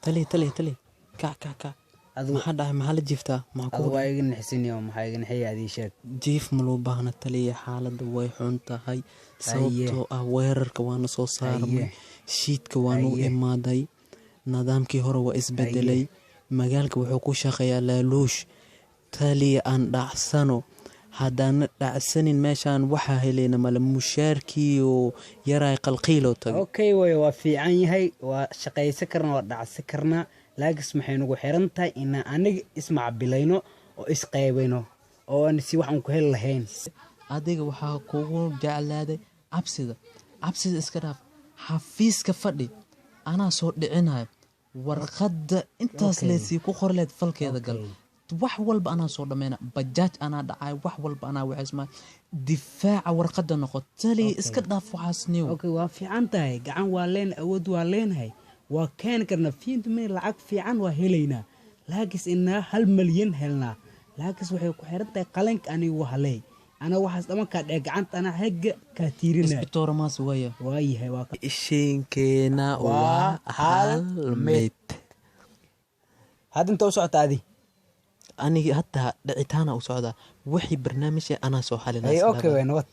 Tali, tali, tali, kac, kac, kac! Adigu Maxaa dhahay? Maxaa la jiiftaa? Maxaa adu kugu waa iga nixisiniyo. Maxaa iga nixiyay? Adii sheeg. Jiif ma loo baahna, taliya. Xaaladda way xun tahay, sababtoo ah weerarka waana soo saarmay, shiidka waanu imaaday, nidaamkii hore waa isbedelay, magaalka wuxuu ku shaqeeyaa laaluush. Taliya, aan dhacsano. Haddaana dhacsanin, meeshaan waxaa helayna male. Mushaarkiiyo yaraay qalqiiloo tagay. Okay, way waa fiican yahay. Waa shaqaysan karnaa, waa dhacsan karnaa, laakiin maxay nagu xiran tahay inaan aniga ismacabilayno oo isqeybayno oo aan si wax aan ku heli lahayn. Adiga waxaa kugu jeclaaday cabsida. Cabsida iska dhaaf. Xafiiska fadhi, anaa soo dhicinayo warqadda intaas. Leesii ku qorleed falkeeda gal. Wax walba anaa soo dhameyna. Bajaaj anaa dhacay, wax walba anaa waxaysmaa. Difaaca warqadda noqo, taliya. Iska dhaaf waxaas niw. Okay, waa fiican tahay. Gacan waa leen, awood waa leenahay, waa keeni karnaa fiintume. Lacag fiican waa helaynaa, laakiin inaa 1 malyan helnaa. Laakiin waxay ku xiran tahay qalinka anigu haley anaa waxaas dhaman kaa dhee gacanta anaa hegga kaa tiirinaya. Isbitoora maas waaya. Waayahay, waa Ishiinkeena waa waa hal hal mid. Mid. Hadda inta u socota adi? Anigi hataa dhicitaana u socdaa. Wixii barnaamij anaa soo xalinaa. Ay, okay, way nabad.